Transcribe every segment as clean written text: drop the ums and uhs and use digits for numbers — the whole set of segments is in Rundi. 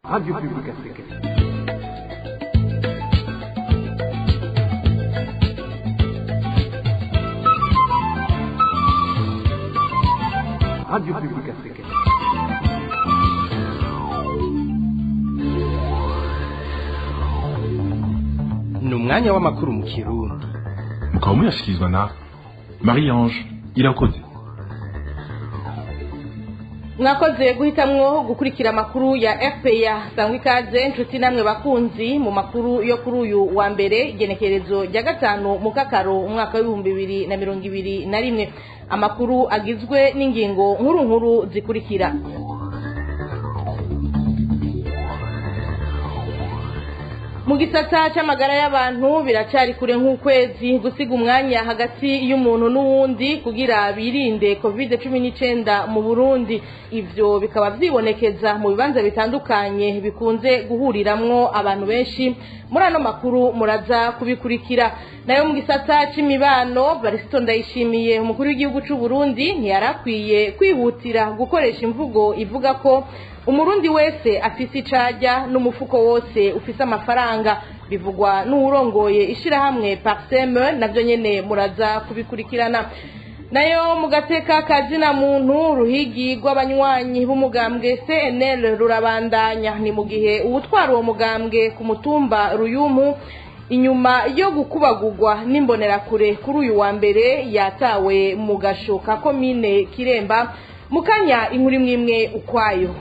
Radio Publique Africaine. Radio Publique Africaine. Ni umwanya w'amakuru mu Kirundi. Mukaba muyashyikirizwa na Marie Ange Irakoze. Mwakoze guhitamwo gukurikira amakuru ya RPA. Sangwa ikaze inshuti namwe bakunzi mu makuru yo kuri uyu wa mbere, igenekerezo rya 5 mukakaro umwaka w'2021. Amakuru agizwe n'ingingo nkuru nkuru zikurikira. Mu gisata c'amagara y'abantu biracari kure nk'ukwezi gusiga umwanya hagati y'umuntu n'uwundi kugira birinde COVID-19 mu Burundi. Ivyo bikaba vyibonekeza mu bibanza bitandukanye bikunze guhuriramwo abantu benshi. Muri ano makuru muraza kubikurikira. Nayo mu gisata c'imibano, Barisito Ndayishimiye umukuru w'igihugu c'u Burundi ntiyarakwiye kwihutira gukoresha imvugo ivuga ko umurundi wese afise icarya n'umufuko wose ufise amafaranga, bivugwa n'uwurongoye ishirahamwe Parseme, navyo nyene muraza kubikurikirana. Nayo mu gateka kazina muntu, ruhigi rw'abanywanyi b'umugambwe CNL rurabandanya. Ni mu gihe uwutwara uwo mugambwe ku mutumba Ruyumu inyuma yo gukubagurwa n'imbonerakure kuri uyu wa mbere yatawe mu gasho ka komine Kiremba. Mukanya inkuru imwe ukwayo.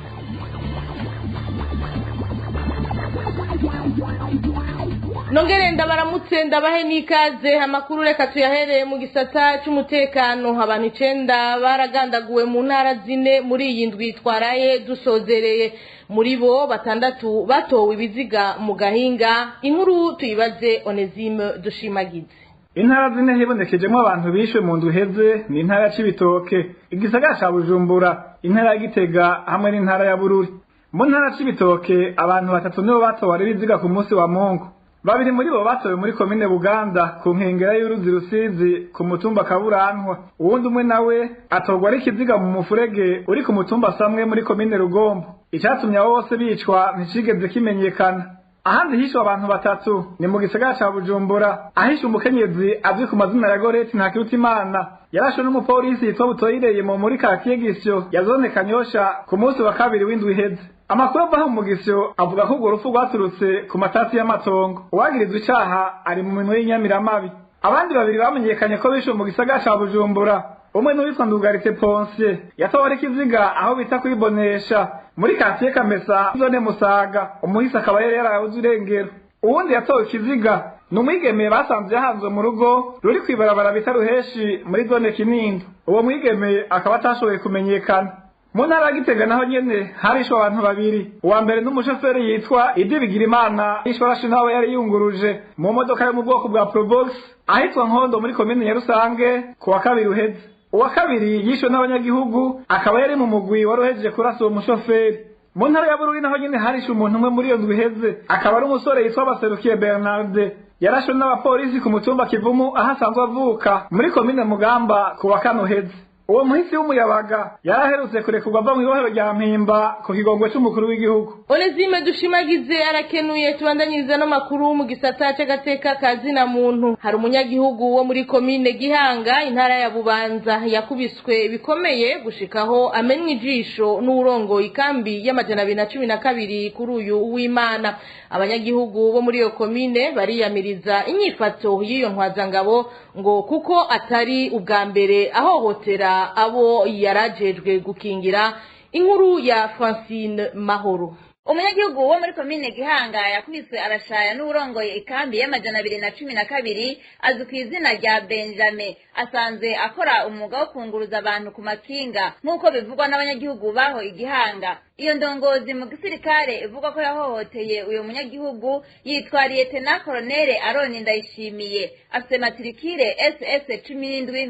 Nongere ndabaramutse ndabahe n'ikaze. Amakuru reka tuyahereye mu gisata c'umutekano. Abantu 9 baragandaguwe mu ntara zine muri iyi ndwi twaraye dusozereye. Muri bo 6 batowe ibiziga mu gahinga. Inkuru tuyibaze Onesime Dushimagize. Intara zine hibonekejemo abantu bishwe mu ndwi iheze ni intara ya Cibitoke, igisagara ca Bujumbura, intara ya Gitega hamwe n'intara ya Bururi. Mu ntara Cibitoke abantu 3 nibo batowe ari ibiziga ku munsi wa Mungu. 2 muri bo batowe muri komine Buganda ku nkengera y'uruzi Rusizi ku mutumba Kaburantwa. Uwundi umwe nawe atorwa ari ikiziga mu mufurege uri ku mutumba Samwe muri komine Rugombo. Icatumye abo bose bicwa nticigeze kimenyekana. Ahandi hishwe abantu 3 ni mu gisagara ca Bujumbura, ahishe umukenyezi azwi ku mazina ya Goreti Ntakirutimana yarashwe n'umupolisi yitwa Butoyireye mu muri quartier Gisyo ya zone Kanyosha ku munsi wa 2 w'indwi iheze. Amakuru ava mu Gisyo avuga ko urwo rupfu rwaturutse ku matasi y'amatongo. Uwagirizwa icaha ari mu minwe y'inyamiramabi. Abandi 2 bamenyekanye ko bishwe mu gisagara ca Bujumbura, umwe n'uwitwa Ndugaritse Ponsier yatowe ari ikiziga aho bita kwibonesha muri quartier Kamesa zone Musaga, umuhisi akaba yari yarabuze irengero. Uwundi yatowe ikiziga ni umwigeme basanze yahanzwe mu rugo ruri kw'ibarabara bita Ruheshi muri zone Kinindo. Uwo mwigeme akaba atashoboye kumenyekana. Mu ntara ya Gitega naho nyene harishwe abantu 2. Uwa mbere n'umushoferi yitwa Idi Bigirimana yishwe arashwe nawe yari yunguruje mu modoka yo mu bwoko bwa Probox ahitwa Nkondo muri komine Nyarusange ku wa 2 uheze. Uwa 2 yishwe n'abanyagihugu akaba yari mu mugwi waruhejeje kurasa uwo mushoferi. Mu ntara ya Bururi naho nyene harishwe umuntu umwe muri iyo ndwi iheze, akaba ari umusore yitwa Baserukiye Bernard yarashwe n'abapolisi ku mutumba Kivumu aho asanzwe avuka muri komine Mugamba ku wa 4 uheze. Uwo muhisi w'umuyabaga yaraherutse kurekurwa ava mw'ibohero rya Mpimba ku kigongwe c'umukuru w'igihugu. Onesime Dushimagize arakenuye. Tubandanyiriza no makuru mu gisata c'agateka kazina muntu. Hari umunyagihugu wo muri komine Gihanga intara ya Bubanza yakubiswe bikomeye gushikaho amenye ijisho n'urongo ikambi y'212 kuri uyu w'Imana. Abanyagihugu bo muri iyo komine bariyamiriza inyifato y'iyo ntwazangabo ngo kuko atari ubwa mbere ahohotera abo yarajejwe gukingira. Inkuru ya Francine Mahoro. Umunyagihugu wo muri komine Gihanga yakubiswe arashaya n'urongoye ikambi y'212 azwi ku izina rya Benjamin, asanzwe akora umwuga wo kunguruza abantu ku makinga nk'uko bivugwa n'abanyagihugu baho igihanga. Iyo ndongozi mu gisirikare ivuga ko yahohoteye uyu munyagihugu yitwariye Tena Colonel Aroni Ndayishimiye, afise matrikire SS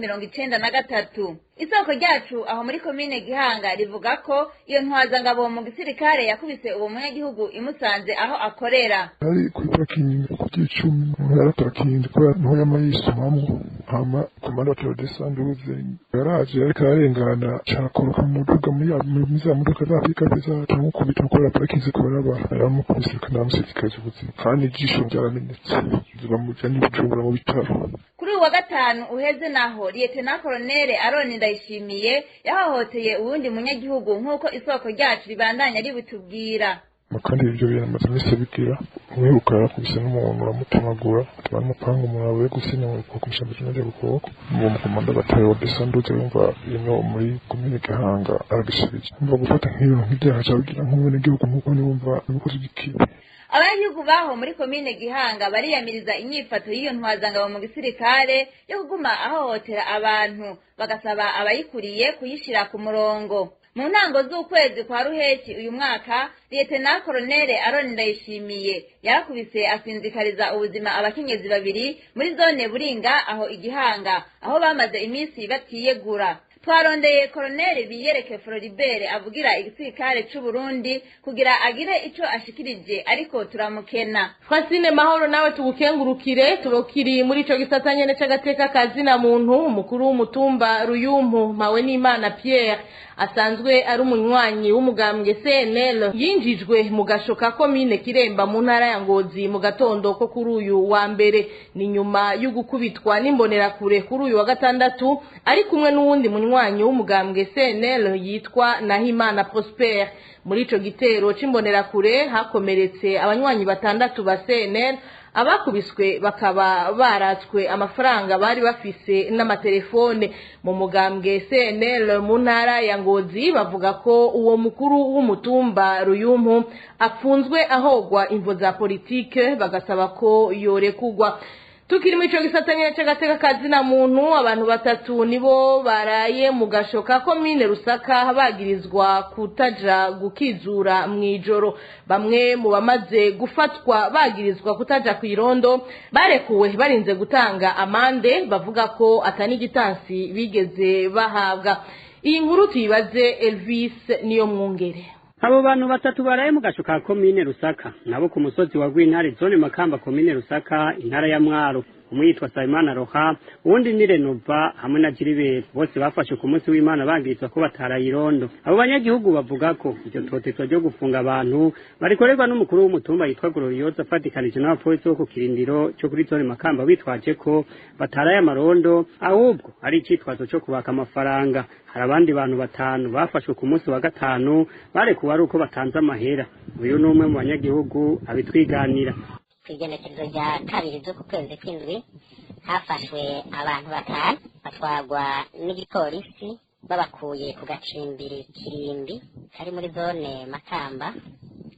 1793. Isoko ryacu aho muri komine Gihanga rivuga ko iyo ntwazangabo mu gisirikare yakubise uwo munyagihugu imusanze aho akorera. Ari kuri parking ku gicumi, umuntu yaraparakinze kubera niho yama yisumamwo. Hama komanda wa desanduze yaraje, ariko ararengana, cakoroka mu muduga muri za modoka za pikapu zacu, amukubita gukora parikingi ku barabara, yaramukubise kandi aramusitikaza ubuzima, kandi ijisho ryaramenetse, bamujyanye i Bujumbura mu bitaro. Kuri uyu wa gatanu uheze naho, Liyetena Koloneli Aroni Ndayishimiye yahohoteye uwundi munyagihugu, nk'uko isoko ryacu ribandanya ribitubwira. Kandi ibyo bintu amaze iminsi abigira. Uheruka yarakubise n'umuntu, uramutemagura, atwara n'umupanga umuntu avuye gusenya mu kuboko, kumushamba ku kuboko. Uwo mukomanda bataye wa desanduze, yumva ino muri komine Gahanga aragisubije. Umva, gufata nk'ibintu nk'ibyaha cabigira nk'umwenegihugu, nk'uko niwumva ibikoze igikibi. Abanyagihugu baho muri komine Gihanga bariyamiriza inyifato y'iyo ntwazangabo mu gisirikare yo kuguma ahohotera abantu, bagasaba abayikuriye kuyishira ku murongo. Mu ntango z'ukwezi kwa Ruheki uyu mwaka, Liyetena Koloneli Aroni Ndayishimiye yarakubise asinzikariza ubuzima abakenyezi babiri muri zone Buringa aho Igihanga, aho bamaze iminsi batiyegura. Twarondeye Koloneli Biyereke Floribert avugira igisirikare c'u Burundi kugira agire ico ashikirije, ariko turamukena. Francine Mahoro, nawe tugukengurukire. Turokiri muri ico gisata nyene c'agateka kazina muntu. Umukuru w'umutumba Ruyumpu, Mpawe n'Imana Pierre, asanzwe ari umunywanyi w'umugambwe CNL, yinjijwe mu gasho ka komine Kiremba mu ntara ya Ngozi mu gatondo ko kuri uyu wa mbere. Ni nyuma y'ugukubitwa n'imbonerakure kuri uyu wa gatandatu, ari kumwe n'uwundi munywanyi w'umugambwe CNL yitwa Nahimana Prosper. Muri ico gitero c'imbonerakure hakomeretse abanywanyi batandatu ba CNL. Abakubiswe bakaba baratswe amafaranga bari bafise n'amatelefone. Mu mugambwe CNL mu ntara ya Ngozi bavuga ko uwo mukuru w'umutumba Ruyumpu apfunzwe ahogwa imvo za politike, bagasaba ko yorekugwa. Tukiri muri ico gisata nyene c'agateka kazina muntu, abantu batatu nibo baraye mu gasho ka komine Rusaka bagirizwa kutaja gukizura mw'ijoro. Bamwe mu bamaze gufatwa bagirizwa kutaja kw'irondo barekuwe barinze gutanga amande, bavuga ko atani gitansi bigeze bahabwa. Iyi nkuru tuyibaze Elvis Niyo Mwungere. Abo bantu batatu baraye mu gasho ka komine Rusaka nabo ku musozi wa Rwintare, zone Makamba, komine Rusaka, intara ya Mwaro. Umwe yitwa Sayimana Roha, uwundi ni Renova hamwe na Gilbert. Bose bafashe ku munsi w'Imana bagirizwa ko bataraye irondo. Abo banyagihugu bavuga ko iryo totezwa ryo gufunga abantu barikorerwa n'umukuru w'umutumba yitwa Gloriosa, afatikanije n'abapolisi bo ku kirindiro cyo kuri zone Makamba, bitwaje ko bataraye amarondo, ahubwo ari icitwazo cyo kubaka amafaranga. Hari abandi bantu batanu bafashwe ku munsi wa gatanu, barekuwe ari uko batanze amahera. Uyu ni umwe mu banyagihugu abitwiganira. Ku igenekerezo rya 2 z'uku kwezi kw'indwi hafashwe abantu batanu, batwarwa n'igipolisi babakuye ku gacimbiri Kirimbi kari muri zone Makamba,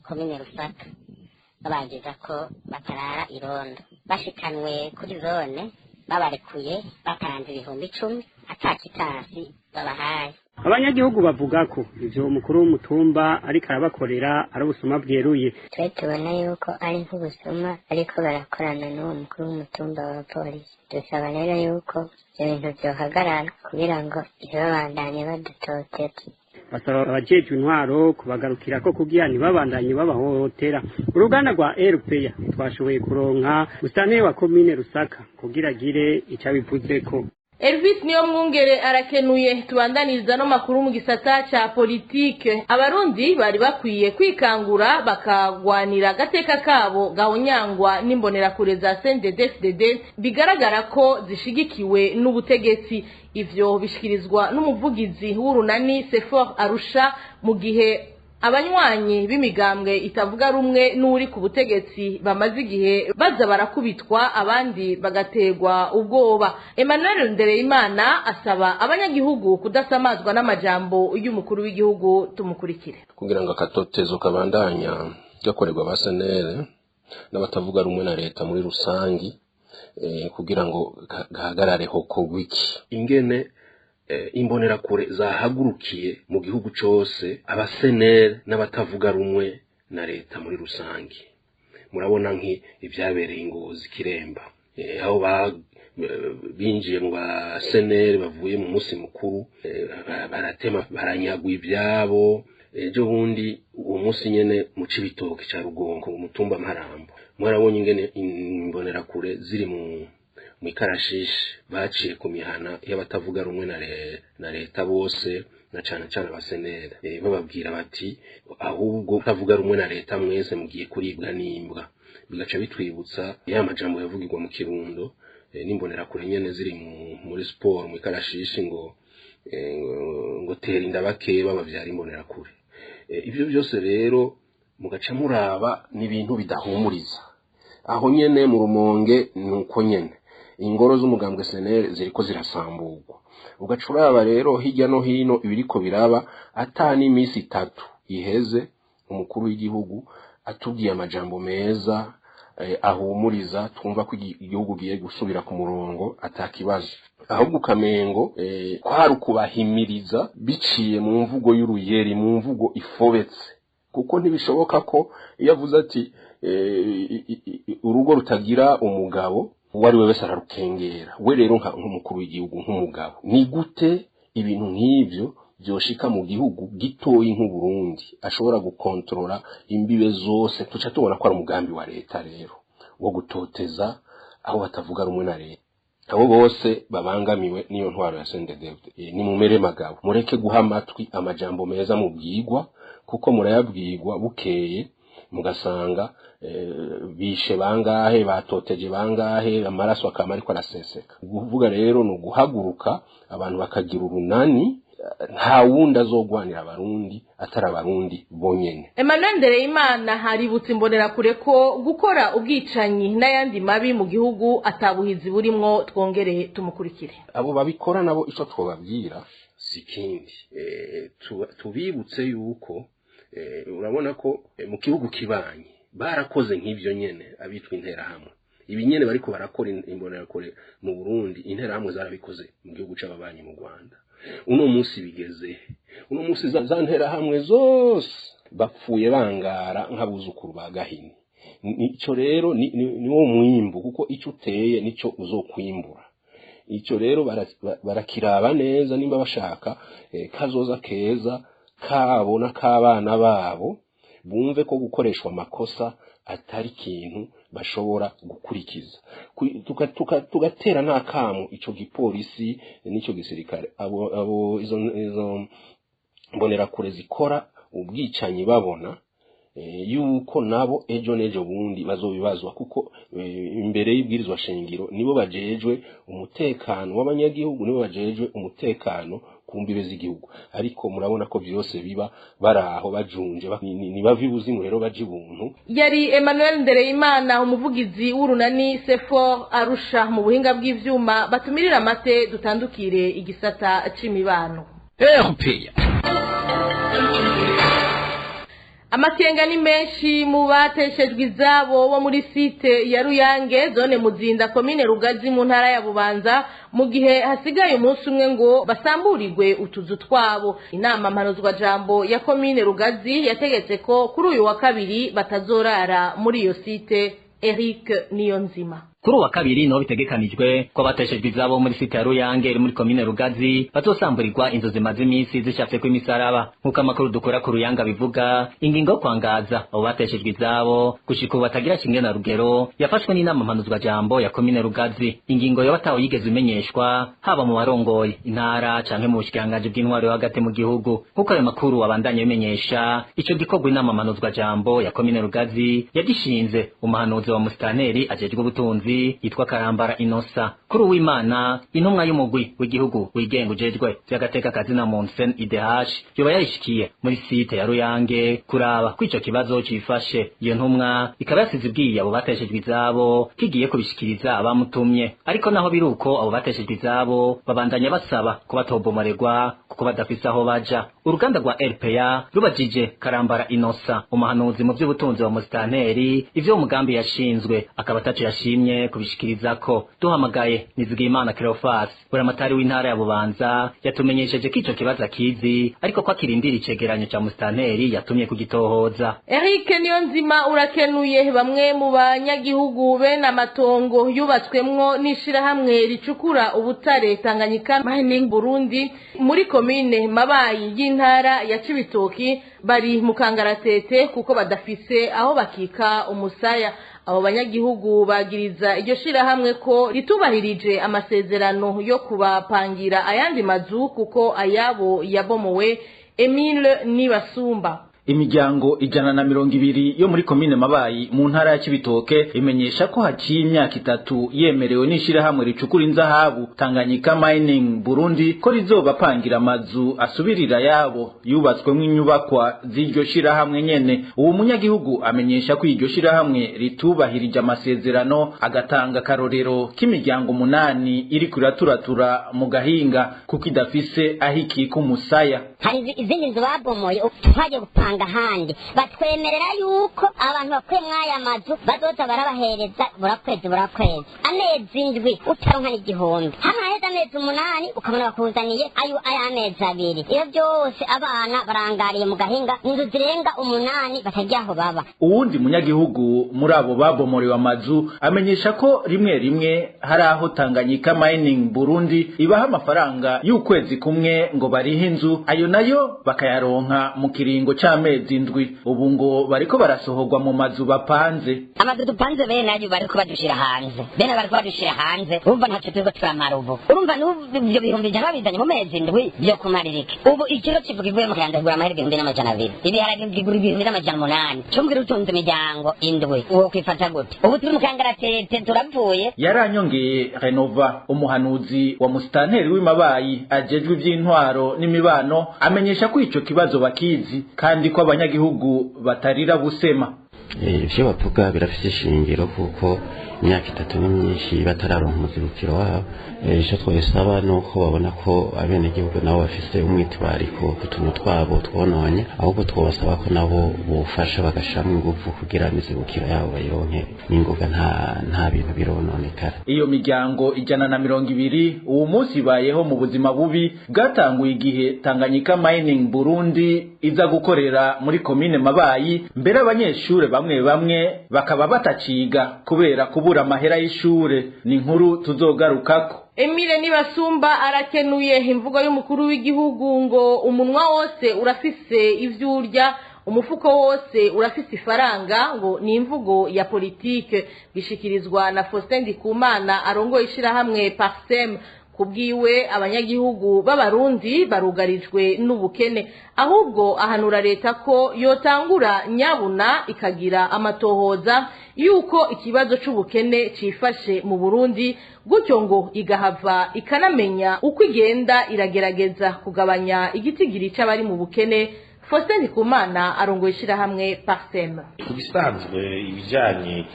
komine Rusaka, babagiza ko batarara irondo. Bashikanwe kuri zone, babarekuye batanze 10,000, ata kitansi babahaye. Abanyagihugu bavuga ko ivyo umukuru w'umutumba ariko arabakorera ari ubusuma bweruye. Twe tubona yuko ari nk'ubusuma, ariko barakorana n'uwo mukuru w'umutumba wa polisi. Dusaba rero yuko ibyo bintu vyohagarara kugira ngo ntibabandanye badutoteza. Basaba abajejwe intwaro kubagarukira ko kugira ntibabandanye babahohotera. Uruganda rwa RPA twashoboye kuronka musitanteri wa komine Rusaka kugira agire ico abivuzeko. Elvis Niyo Mwungere arakenuye. Tubandaniriza no makuru mu gisata ca politike. Abarundi bari bakwiye kwikangura bakagwanira agateka kabo gahonyangwa n'imbonerakure za CNDD-FDD, bigaragara ko zishigikiwe n'ubutegetsi. Ivyo bishikirizwa n'umuvugizi w'urunani Sefor Arusha, mu gihe abanywanyi b'imigambwe itavuga rumwe n'uri ku butegetsi bamaze igihe baza barakubitwa, abandi bagategwa ubwoba. Emmanuel Ndereyimana asaba abanyagihugu kudasamazwa n'amajambo y'umukuru w'igihugu. Tumukurikire. Kugira ngo akatotezo kabandanya gakorerwa abasenere n'abatavuga rumwe na leta muri rusangi, kugira ngo gahagarare hokorwa iki? Ingene imbonerakure zahagurukiye mu gihugu cose abasenere n'abatavuga rumwe na leta muri rusangi. Murabona nk'ibyabereye Ingozi, Kiremba, aho binjiye mu basenere bavuye mu munsi mukuru, baratema, baranyagwa ibyabo. Ejo bundi uwo munsi nyene mu Cibitoke ca Rugongo, umutumba Mparambo, mwarabonye ingene imbonerakure ziri mu mu ikarashishi baciye ku mihana y'abatavuga rumwe na leta bose, na cane cane abasenera, bababwira bati ahubwo utavuga rumwe na leta mwese mugiye kuribwa n'imbwa. Bigaca bitwibutsa ya majambo yavugirwa mu Kirundo n'imbonerakure nyene ziri muri siporo mu ikarashishi ngo tera inda bakeba bavyara imbonerakure. Ibyo byose rero mugaca muraba n'ibintu bidahumuriza. Aho nyene mu Rumonge nuko nyene ingoro z'umugambwe SNL ziriko zirasamburwa. Ugaca uraba rero hirya no hino ibiriko biraba, ata n'iminsi itatu iheze umukuru w'igihugu atubwiye amajambo meza ahumuriza, twumva ko igihugu giye gusubira ku murongo atakibazo. Ahubwo ukamengo kwari ukubahimiriza biciye mu mvugo y'uruyeri, mu mvugo ifobetse, kuko ntibishoboka ko iyo avuze ati urugo rutagira umugabo uwo ari we wese ararukengera. We rero nk'umukuru w'igihugu, nk'umugabo, ni gute ibintu nk'ibyo byoshika mu gihugu gitoyi nk'Uburundi ashobora gukontorora imbibe zose? Tuca tubona ko ari umugambi wa leta rero wo gutoteza aho batavuga rumwe na leta, abo bose babangamiwe n'iyo ntwaro ya CNDD-FDD. Ni mumere magabo, mureke guha amatwi amajambo meza mubwigwa, kuko murayabwigwa bukeye mugasanga bishe bangahe, batoteje bangahe, amaraso akama ariko araseseka. Kuvuga rero ni uguhaguruka abantu bakagira urunani, nta wundi azogwanira abarundi atari abarundi bonyene. Emmanuel Ndereyimana haributsa imbonerakure ko gukora ubwicanyi n'ayandi mabi mu gihugu atabuhizi burimwo. Twongere tumukurikire. Abo babikora nabo ico twobabwira si kindi, tubibutse yuko urabona ko mu gihugu kibanyi barakoze nk'ivyo nyene abitwa interahamwe. Ibi nyene bariko barakora imbonerakure mu Burundi, interahamwe zarabikoze mu gihugu c'ababanyi mu Rwanda. Uno munsi bigeze, uno munsi za nterahamwe zose bapfuye bangara nk'abuzukuru ba Gahini. Ico rero ni wo mwimbu, kuko ico uteye nico uzokwimbura. Ico rero barakiraba neza nimba bashaka kazoza keza kabo n'akabana babo, bumve ko gukoreshwa amakosa atari ikintu bashobora gukurikiza. Tugatera n'akamu ico gipolisi n'ico gisirikare, abo izo mbonerakure zikora ubwicanyi babona yuko nabo ejo n'ejo bundi bazobibazwa, kuko imbere y'ibwirizwa shingiro nibo bajejwe umutekano w'abanyagihugu, nibo bajejwe umutekano ku mbibe z'igihugu. Ariko murabona ko byose biba baraho bajunje, ni bava ibuzimu rero baje ibuntu. Yari Emmanuel Ndereyimana, umuvugizi w'urunani Sefor Arusha. Mu buhinga bw'ivyuma batumirira amate, dutandukire igisata c'imibano. RPA. Amakenga ni menshi mu bateshejwe izabo bo muri site ya Ruyange, zone Muzinda, komine Rugazi, mu ntara ya Bubanza, mu gihe hasigaye umunsi umwe ngo basamburirwe utuzu twabo. Inama mpanuzwajambo ya komine Rugazi yategetse ko kuri uyu wa kabiri batazorara muri iyo site. Eric Niyonzima. Kuri uwa kabiri niho bitegekanijwe ko abateshejwe izabo muri site ya Ruyange iri muri komine Rugazi bazosamburirwa inzu zimaze iminsi zicafyeko imisaraba, nk'uko amakuru dukora ku Ruyanga bivuga. Ingingo yo kwangaza abo bateshejwe izabo gushika ubu batagira shinge na rugero yafashwe n'inama mpanuzwajambo ya komine Rugazi, ingingo yoba ataho yigeze imenyeshwa haba mu barongoye intara canke mu bushikiranganji bw'intwaro yo hagati mu gihugu, nk'uko ayo makuru abandanya bimenyesha. Ico gikorwa inama mpanuzwajambo ya komine Rugazi yagishinze umuhanuzi wa musitanteri ajejwe ubutunzi yitwa Karambara Inosa. Kuri uw'Imana, intumwa y'umugwi w'igihugu wigenga ujejwe vy'agateka kazina Monsen IDH yoba yayishikiye muri site ya Ruyange kuraba ko ico kibazo cifashe. Iyo ntumwa ikaba yasize ibwiye abo bateshejwe izabo kigiye kubishikiriza abamutumye. Ariko naho biruko, abo bateshejwe izabo babandanya basaba ko batobomoregwa kuko badafise aho baja. Uruganda rwa RPA rubajije Karambara Inosa, umuhanuzi mu vy'ubutunzi wa musitanteri, ivyo umugambi yashinzwe, akaba ataco yashimye kubishikirizako. Duhamagaye Nizigiyimana Cleophas, buramatari w'intara ya Bubanza, yatumenyesheje ko ico kibazo akizi, ariko ko akirindira icegeranyo ca musitanteri yatumye kugitohoza. Eric Niyonzima, urakenuye. Bamwe mu banyagihugu bene amatongo yubatswemwo n'ishirahamwe ricukura ubutare Tanganyika Mining Burundi muri komine Mabayi y'intara ya Cibitoki bari mu kangaratete, kuko badafise aho bakika umusaya. Abo banyagihugu bagiriza iryo shirahamwe ko ritubahirije amasezerano yo kubapangira ayandi mazu kuko ayabo yabomowe. Emile Nibasumba. Imiryango 120 yo muri komine Mabayi mu ntara ya Cibitoke imenyesha ko haciye imyaka 3 yemerewe n'ishirahamwe ricukura inzahabu Tanganyika Mining Burundi ko rizobapangira amazu asubirira yabo yubatswemwo inyubakwa z'iryo shirahamwe nyene. Uwo munyagihugu amenyesha ko iryo shirahamwe ritubahirije amasezerano, agatanga karorero k'imiryango 8 iri kuraturatura mu gahinga kuko idafise aho ikika umusaya. Hari izindi nzu babomoye twagiye gupanga ahandi, batwemerera yuko abantu bakuye mw'aya mazu bazoza barabahereza burakwezi burakwezi amezi 7 utaronka n'igihumbi, hamwe haheze amezi 8 ukabona bakuzaniye ayo amezi 2. Iyo byose abana barangariye mu gahinga, inzu zirenga 8 batagira aho baba. Uwundi munyagihugu muri abo babomorewe amazu amenyesha ko rimwe rimwe hari aho Tanganyika Mining Burundi ibaha amafaranga y'ukwezi kumwe ngo barihe inzu, ayo nayo bakayaronka mu kiringo c'amezi 7. Ubu ngo bariko barasohorwa mu mazu bapanze. Amazu dupanze bene ayo bariko badushira hanze, bene bariko badushira hanze, urumva ntacyo turiko turamara ubu. Urumva n'ubu ibyo 100,000 babizanye mu mezi 7 byo kumaririka. Ubu ikiro kivuga ivuye mu Rwanda kugura amahera 2,200, ibiharage bigura 2,800. Cumbwira utunze imiryango 7 uwo kwifata gute? Ubu turi mu kangaratete turapfuye. Yaranyongeye Renova, umuhanuzi wa musitanteri w'Imabayi ajejwe ivy'intwaro n'imibano, amenyesha ko ico kibazo bakizi kandi ko abanyagihugu batarira busema. Ivyo bavuga birafise ishingiro kuko imyaka 3 ni myinshi batararonka umuzibukiro wabo. Ico twosaba nuko babona ko abenegihugu nabo bafise umwitwariko ku tuntu twabo twononye, ahubwo twobasaba ko nabo bofasha bagashiramwo inguvu kugira imizibukiro yabo bayironke n'ingoga, nta bintu birononekara. Iyo miryango 120 uwo munsi ibayeho mu buzima bubi bwatanguye igihe Tanganyika Mining Burundi iza gukorera muri komine Mabayi, mbere abanyeshure bamwe bamwe bakaba bataciga kubera kubura amahera y'ishure. Ni inkuru tuzogarukako. Emile Nibasumba arakenuye. Imvugo y'umukuru w'igihugu ngo umunwa wose urafise ivyo urya, umufuko wose urafise ifaranga, ngo ni imvugo ya politike bishikirizwa na Faustin Ndikumana arongoye ishirahamwe Parsem. Kubwiwe abanyagihugu b'abarundi barugarijwe n'ubukene, ahubwo ahanura leta ko yotangura nyabuna ikagira amatohoza yuko ikibazo c'ubukene cifashe mu Burundi, gutyo ngo igahava ikanamenya uko igenda iragerageza kugabanya igitigiri c'abari mu bukene. Faustin Ndikumana arongoye ishirahamwe Parsem. Ku bisanzwe ibijanye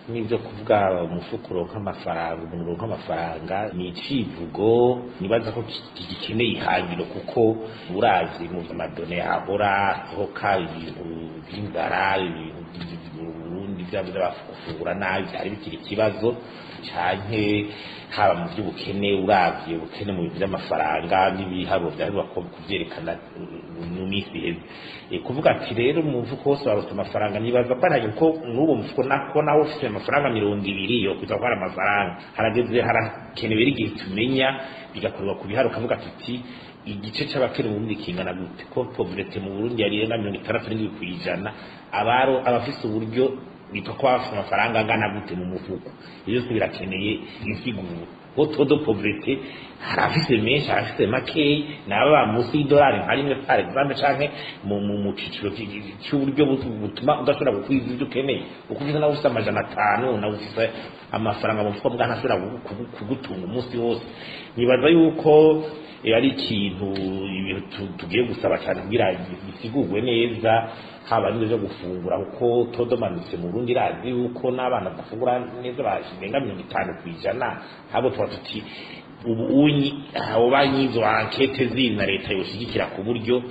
n'ibyo kuvuga umufuko uronka amafaranga, umuntu uronka amafaranga ni icivugo nibaza ko gikeneye ihangiro, kuko uravye mu madone ahora hoka ibintu by'inzara, ibintu mu Burundi vy'abafungura nabi vyari bikiri ikibazo, canke haba mu by'ubukene, uravye ubukene mu bintu by'amafaranga n'ibiharuro vyari kuvyerekana mu minsi iheze. Kuvuga ati rero mu mufuko wose waronse amafaranga, nibaza ko ari ko n'uwo mufuko nako nawo ufise amafaranga 20 yo kuza kwara amafaranga harageze, harakenewe igihe tumenya bigakorwa ku biharuro, kavuga tuti igice c'abakene mu Burundi kingana gute, ko pauvreté mu Burundi yari irenga 67%, abaro abafise uburyo bitwa ko bafise amafaranga angana gute mu mufuko. Ivyo byose birakeneye insiguro. Ko taux de pauvreté hari afise menshi, hari afise makeyi, n'ababa munsi y'idolari nka rimwe par exemple, canke mu ciciro c'uburyo butuma udashobora gukwiza ivyo ukeneye. Uko ufise nawe ufise 500, nawe ufise amafaranga mu mufuko mbwa ntashobora kugutunga umunsi wose. Nibaza yuko ari ikintu ibintu tugiye gusaba cyane kugira bisigurwe neza, haba n'ibyo byo gufungura, kuko todomanutse mu Burundi irazi yuko n'abana badafungura neza barenga 50%. Habo tuba tuti ubu unyi abo banyizo ankete ziri na leta yoshigikira ku buryo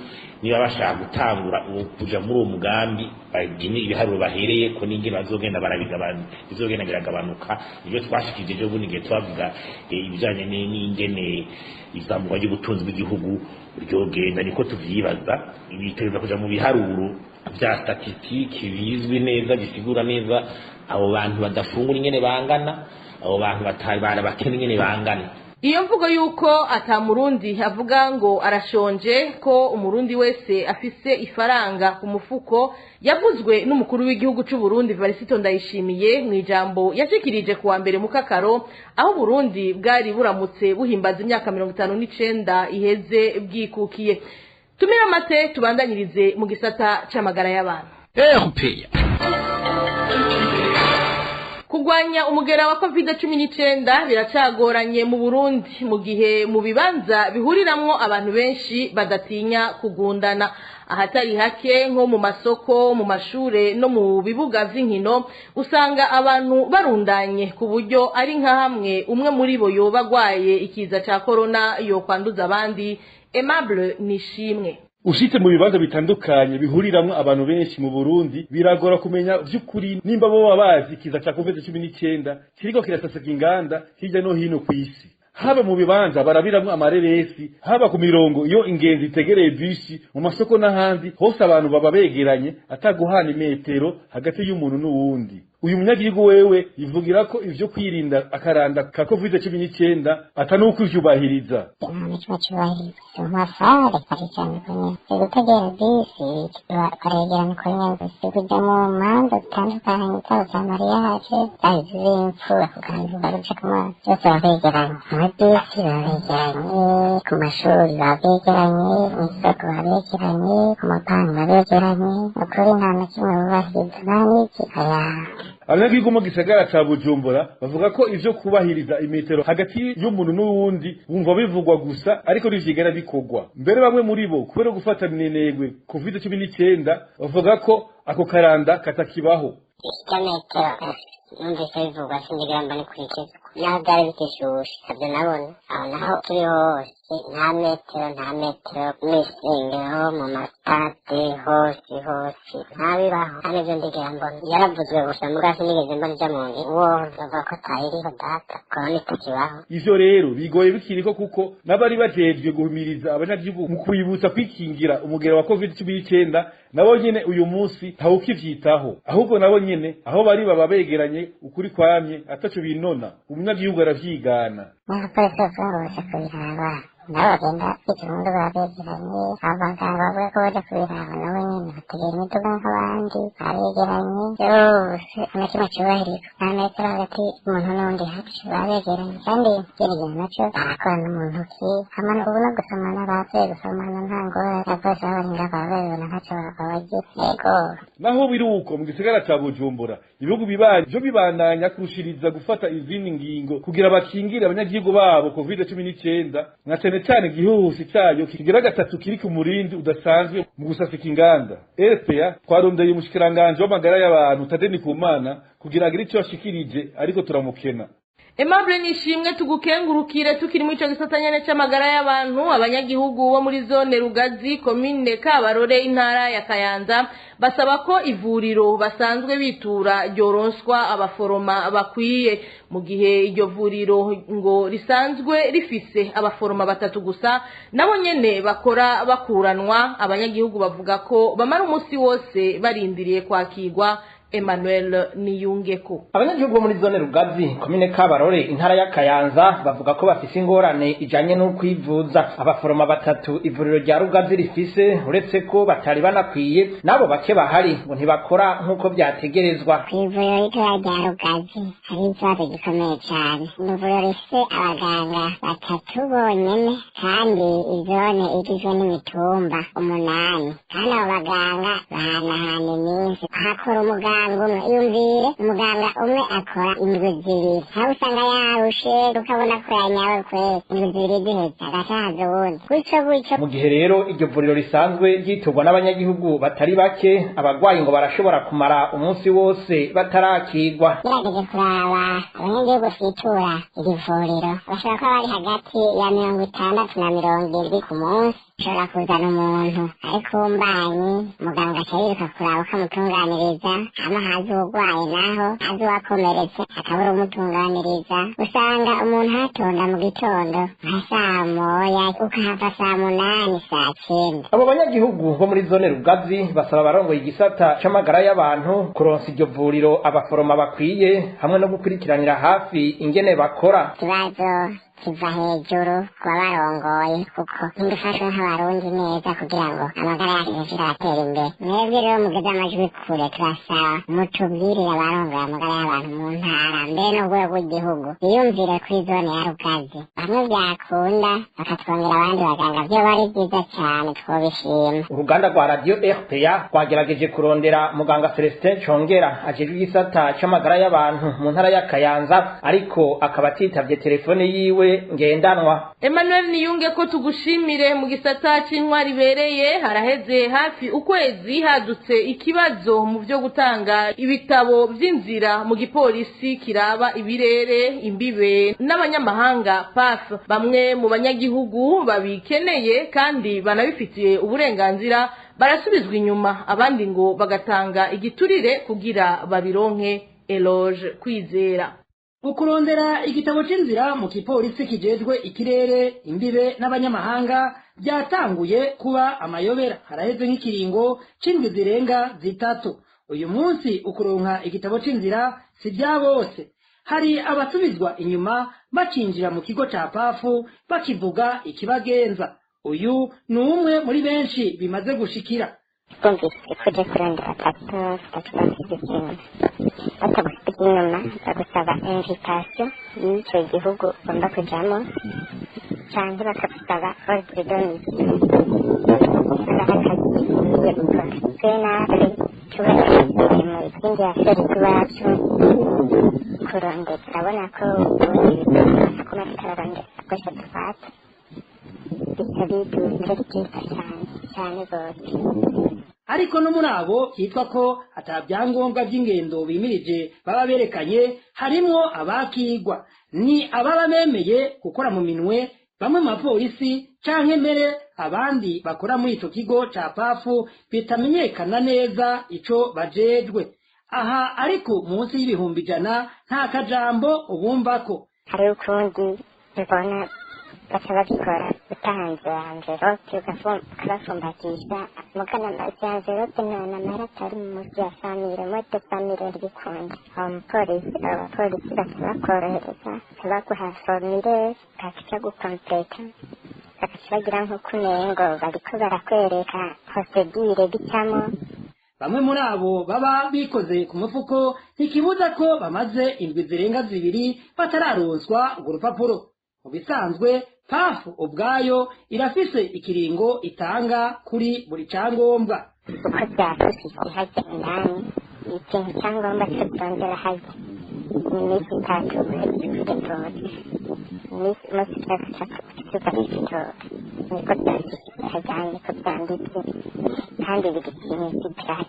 niba bashaka gutangura kuja muri uwo mugambi bagene ibiharuro bahereye ko n'ingene bazogenda barabigabanya, bizogenda biragabanuka. Ibyo twashikije ejo bundi igihe twavuga ibijanye n'ingene izamurwa ry'ubutunzi bw'igihugu ryogenda, niko tuvyibaza bitegereza kuja mu biharuro vya statistique bizwi neza, bisigura neza abo bantu badafungura ingene bangana, abo bantu batari barabakene ingene bangana. Iyo mvugo yuko ata murundi avuga ngo arashonje, ko umurundi wese afise ifaranga ku mufuko, yavuzwe n'umukuru w'igihugu c'u Burundi Varisito Ndayishimiye mu ijambo yashikirije kuwa mbere mu Kakaro, aho Burundi bwari buramutse buhimbaza imyaka 59 iheze bwikukiye. Tumira amate tubandanyirize mu gisata c'amagara y'abantu. RPA. Kugwanya umugera wa COVID-19 biracagoranye mu Burundi, mu gihe mu bibanza bihuriramwo abantu benshi badatinya kugundana. Ahatari hake nko mu masoko, mu mashure no mu bibuga vy'inkino, usanga abantu barundanye ku buryo ari nka hamwe umwe muri bo yoba agwaye ikiza ca corona yo kwanduza abandi. Aimable Nishimwe. Ushitse mu bibanza bitandukanye bihuriramwo abantu benshi mu Burundi, biragora kumenya vy'ukuri nimba bo bazi ikiza ca COVID-19 kiriko kirasasika inganda hirya no hino kw'isi. Haba mu bibanza barabiramwo amareresi, haba ku mirongo iyo ingenzi itegereye bisi, mu masoko n'ahandi hose abantu baba begeranye ataguhana imetero hagati y'umuntu n'uwundi. Uyu munyagihugu wewe yivugira ko ivyo kwirinda akaranda ka COVID-19 atanuko ivyubahiriza. Gutegera bisi baregerana uko nyene, si kuja mu manza zitandukanye, zaba za mariage, zaba iz'impfu, kuganduka ruja ku mazi, byose babegeranye. Muri bisi babegeranye, ku mashuri babegeranye, mw'isoko babegeranye, ku mabanki babegeranye. Ukuri nta na kimwe bubahiriza, nta n'iki aya. Abanyagihugu mu gisagara ca Bujumbura bavuga ko ivyo kubahiriza imetero hagati y'umuntu n'uwundi bumva bivugwa gusa, ariko ntivyigera bikorwa. Mbere bamwe muri bo kubera gufata minenegwe COVID-19 bavuga ko ako karanda katakibaho. Irya metero numvise bivugwa sindigera mbona ikurikizwa, naho byari bikishushe ntabyo nabona. Aho naho turi hose nta metero, nta metero, mw'isengero, mu masitade, hose hose ntabibaho, nta n'ivyo ndigera mbona. Yaravuzwe gusa muga sinigeze mbona ija mu ngiro. Uwo bavuga ko atayiriho data, korona itakibaho. Ivyo rero bigoye bikiriko, kuko n'abari bajejwe guhimiriza abanyagihugu mu kwibutsa kwikingira umugera wa COVID-19 nabo nyene uyu munsi ntawukivyitaho, ahubwo nabo nyene aho bari baba begeranye ukuri kwamye ataco binona. Umunyagihugu aravyigana. N'abapolisi bose kubiraba nabo bagenda ikirundo babegeranye, abaganga bavuga ko baja kubiraba nabo nyene bategera imiduga nk'abandi babegeranye, byose nta kimwe cubahirizwa, nta metero hagati y'umuntu n'uwundi hacu, babegeranye. Kandi ikindi naco barakorana mu ntoki, hama ubu no gusomana bapfuye gusomana nta ngorane, abapolisi baba bari ngaho baba babibona ntaco babagira. Ego. Naho biri uko mu gisagara ca Bujumbura, ibihugu bibanyi vyo bibandanya kurushiriza gufata izindi ngingo kugira bakingire abanyagihugu babo COVID-19, nka cane cane igihuhusi cayo kigira gatatu kiri ku murindi udasanzwe mu gusasika inganda. RPA twarondeye umushikiranganji w'amagara y'abantu Tade Ndikumana kugira agire ico ashikirije, ariko turamukena. Aimable Nishimwe tugukengurukire. Tukiri muri ico gisata nyene c'amagara y'abantu, abanyagihugu bo muri zone Rugazi, komine Kabarore, intara ya Kayanza, basaba ko ivuriro basanzwe bitura ryoronswa abaforoma bakwiye, mu gihe iryo vuriro ngo risanzwe rifise abaforoma batatu gusa, nabo nyene bakora bakuranwa. Abanyagihugu bavuga ko bamara umunsi wose barindiriye kwakirwa. Emmanuel Niyungeko. Abanyagihugu bo muri zone Rugazi, komine Kabarore, intara ya Kayanza, bavuga ko bafise ingorane ijanye no kwivuza. Abaforoma batatu ivuriro rya Rugazi rifise, uretse ko batari banakwiye, nabo bake bahari ngo ntibakora nk'uko vyategerezwa. Kw'ivuriro ritoya rya Rugazi hari ikibazo gikomeye cane. Ni ivuriro rifise abaganga batatu bonyene, kandi izone igizwe n'imitumba 8, kandi abo baganga bahanahana iminsi. Hakora umuganga umwe, iyumvire umuganga umwe akora indwi zibiri, aho usanga yarushe ukabona ko yanyawe kwezi, indwi zibiri ziheze agaca haza uwundi, gutyo gutyo. Mu gihe rero iryo vuriro risanzwe ryiturwa n'abanyagihugu batari bake, abagwayi ngo barashobora kumara umunsi wose batarakirwa. Ngerageje kuraba abanyagihugu twitura iri vuriro, bashobora kuba bari hagati ya 60 na 70 ku munsi. Ushobora kuzana umuntu ari ku mbanyi, muganga aca yiruka kuraba uko amutunganiriza, hama haza uwurwaye, naho haza uwakomeretse akabura umutunganiriza. Usanga umuntu hatonda mu gitondo nka saa 1, ukahava saa 8, saa 9. Abo banyagihugu bo muri zone Rugazi basaba abarongoye igisata c'amagara y'abantu kuronsa iryo vuriro abaforoma bakwiye, hamwe no gukurikiranira hafi ingene bakora. Ikibazo Kiva hejuru kuba barongoye, kuko ntidufashwe nk'abarundi neza kugira ngo amagara yacu ashishikare aratera imbere. Mwebwe rero mugeze amajwi kure, turasaba mutubwirire abarongoye amagara y'abantu mu ntara mbere n'urwego rw'igihugu biyumvire kuri zone ya Rugazi, bamwe byakunda bakatwongera abandi baganga, vyoba ari byiza cane, twobishima. Uruganda rwa radio RPA rwagerageje kurondera muganga Celestin Congera ajejwe igisata c'amagara y'abantu mu ntara ya Kayanza, ariko akaba atitavye telefone yiwe ngendanwa. Emmanuel Niyunge ko tugushimire. Mu gisata c'intwari ibereye, haraheze hafi ukwezi hadutse ikibazo mu byo gutanga ibitabo vy'inzira mu gipolisi kiraba ibirere, imbibe n'abanyamahanga PAF. Bamwe mu banyagihugu babikeneye kandi banabifitiye uburenganzira barasubizwa inyuma, abandi ngo bagatanga igiturire kugira babironke. Eloge Kwizera. Ukurondera igitabo c'inzira mu kipolisi kijejwe ikirere, imbibe n'abanyamahanga byatanguye kuba amayobera. Haraheze nk'ikiringo c'indwi zirenga 3. Uyu munsi ukuronka igitabo c'inzira si bya bose. Hari abasubizwa inyuma bakinjira mu kigo ca pafu bakivuga ikibagenza. Uyu ni umwe muri benshi bimaze gushikira. Twumvise ko uje kurondera pasiporo batagusiga inyuma, batagusiga inyuma bagusaba invitation y'icyo gihugu ugomba kujamo, canke bakagusaba ordre de mission akazi ugiye gukora. Twe natwe tuba mu ikindi aferi z'iwacu kurondera, urabona ko ubundi kuma tutararondera twese dufata bica biduze byiza cyane cyane rwose. Ariko no muri abo hitwa ko atabyangombwa by'ingendo bimirije baba berekanye, harimwo abakigwa ni ababa bemeye gukora mu minwe bamwe mu bapolisi canke mbere abandi bakora muri ico kigo ca pafu bitamenyekana neza ico bajejwe. Aha ariko munsi y'100,000 nta kajambo ubumvako. Hari ukundi mbona baca babikora, utanze anvelope ukabafumbatisha mugana izo anvelope nta atari munsi ya famire moto famire ntibikunda. Abo mupolisi, abo bapolisi baca bakorohereza, baguha formire bakaca gukompleta, bakaca bagira nk'uko umengo bariko barakwereka procedure bicamo. Bamwe muri abo baba bikoze ku mufuko ntikibuza ko bamaze indwi zirenga 2 batararonswa urwo rupapuro. Mu bisanzwe pafu ubwayo irafise ikiringo itanga kuri buri cyangombwa. Uko byafashije hajya indani ikintu cyangombwa cyo kurondera hajya ni iminsi 3 uhejeje kugitora, iminsi 3 tuva kugitora, niko byanditse hajya, niko byanditse kandi biri iminsi 3.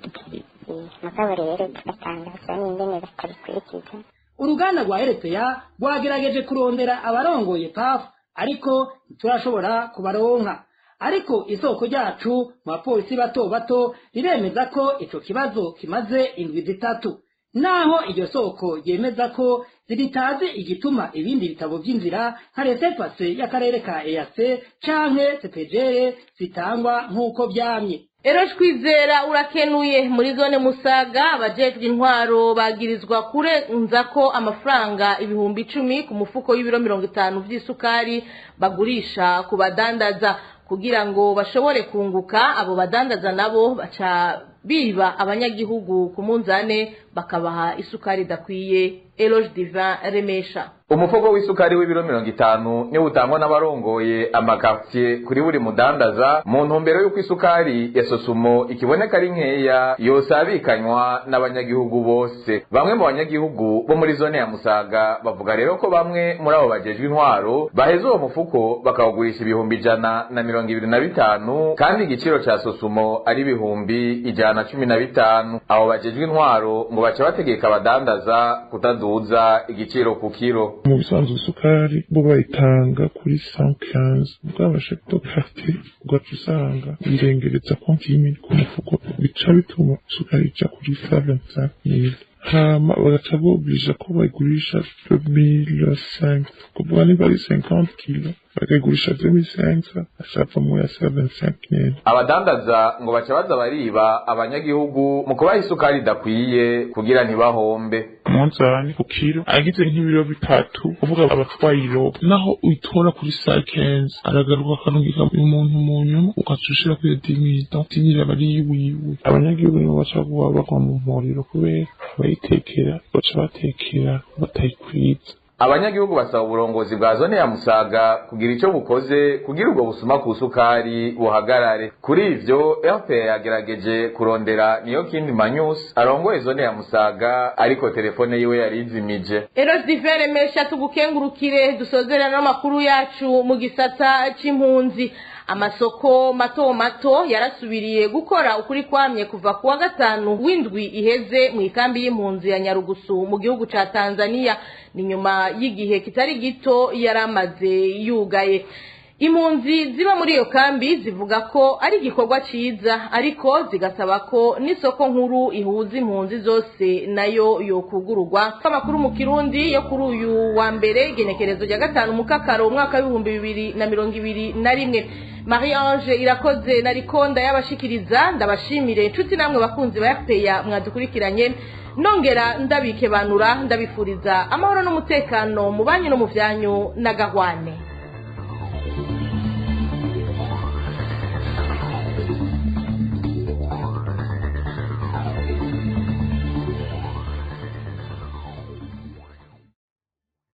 Mugabo rero tugatangazwa n'ingene batabikurikiza. Uruganda rwa RPA rwagerageje kurondera abarongoye PAF ariko ntiturashobora kubaronka. Ariko isoko ryacu mu bapolisi bato bato riremeza ko ico kibazo kimaze indwi 3. Naho iryo soko ryemeza ko ziritazi igituma ibindi bitabo vy'inzira nka laissez-passer y'akarere ka EAC canke CPGL zitangwa nk'uko vyamye. Eroge Kwizera urakenuye. Muri zone Musaga abajejwe intwaro bagirizwa kurenza ko amafaranga 10,000 ku mufuko y'ibiro 50 vy'isukari bagurisha ku badandaza kugira ngo bashobore kunguka. Abo badandaza nabo baca biba abanyagihugu ku munzane bakabaha isukari idakwiye. Eloge Divin Remesha. Umufuko w'isukari w'ibiro 50 niwo utangwa n'abarongoye amakartier kuri buri mudandaza mu ntumbero y'uko isukari ya Sosumo ikiboneka ari nkeya yosabikanywa n'abanyagihugu bose. Bamwe mu banyagihugu bo muri zone ya Musaga bavuga rero ko bamwe muri abo bajejwe intwaro baheza uwo mufuko bakawugurisha 125,000 kandi igiciro ca Sosumo ari 115,000. Abo bajejwe intwaro ngo baca bategeka abadandaza kutaduza igiciro ku kiro. Mu bisanzwe isukari bo bayitanga kuri 115, mugabo chef de quartier ugaca usanga irengereza konti y'imini ku mufuko, bica bituma isukari ija kuri 125,000, hama bagaca boblija ko bayigurisha 2500, kuvuga niba ari 50 kilo bakayigurisha 2500 acavamwo ya 75000. Abadandaza ngo baca baza bariba abanyagihugu mu kubaha isukari idakwiye kugira ntibahombe. munzani ku kiro agize nk'ibiro 3 kuvuga abatwaye irobo naho uyitora kuri sakenze aragaruka akarungika umuntu mu nyuma ugaca ushira kuri 10000 10,000 aba ari iwiwe. Abanyagihugu nibo baca bagwa mu muriro kubera bayitekera baca batekera batayikwiza. Abanyagihugu basaba uburongozi bwa zone ya Musaga kugira ico bukoze kugira ubwo busuma ku sukari buhagarare. Kuri ivyo RPA yagerageje kurondera niyo kindi Manyus arongoye zone ya Musaga, ariko telefone yiwe yarizimije. Eros Divere mesha tugukengurukire. Dusozera n'amakuru yacu mu gisata c'impunzi. Amasoko mato mato yarasubiriye gukora ukuri kwamye kuva kuwa gatanu w'indwi iheze mu ikambi y'impunzi ya Nyarugusu mu gihugu ca Tanzania, ni nyuma y'igihe kitari gito yaramaze yugaye. Impunzi ziba muri iyo kambi zivuga ko ari igikorwa ciza, ariko zigasaba ko n'isoko nkuru ihuza impunzi zose nayo yokugururwa. Amakuru mu Kirundi yo kuri uyu wa mbere igenekerezo rya 5 mukakaro umwaka w'ibihumbi 2021. Marie Ange Irakoze na Rikonda y'abashikiriza, ndabashimire inshuti namwe bakunzi ba RPA mwadukurikiranye, nongera ndabikebanura ndabifuriza amahoro n'umutekano mu banyu no mu vyanyu na gahwane.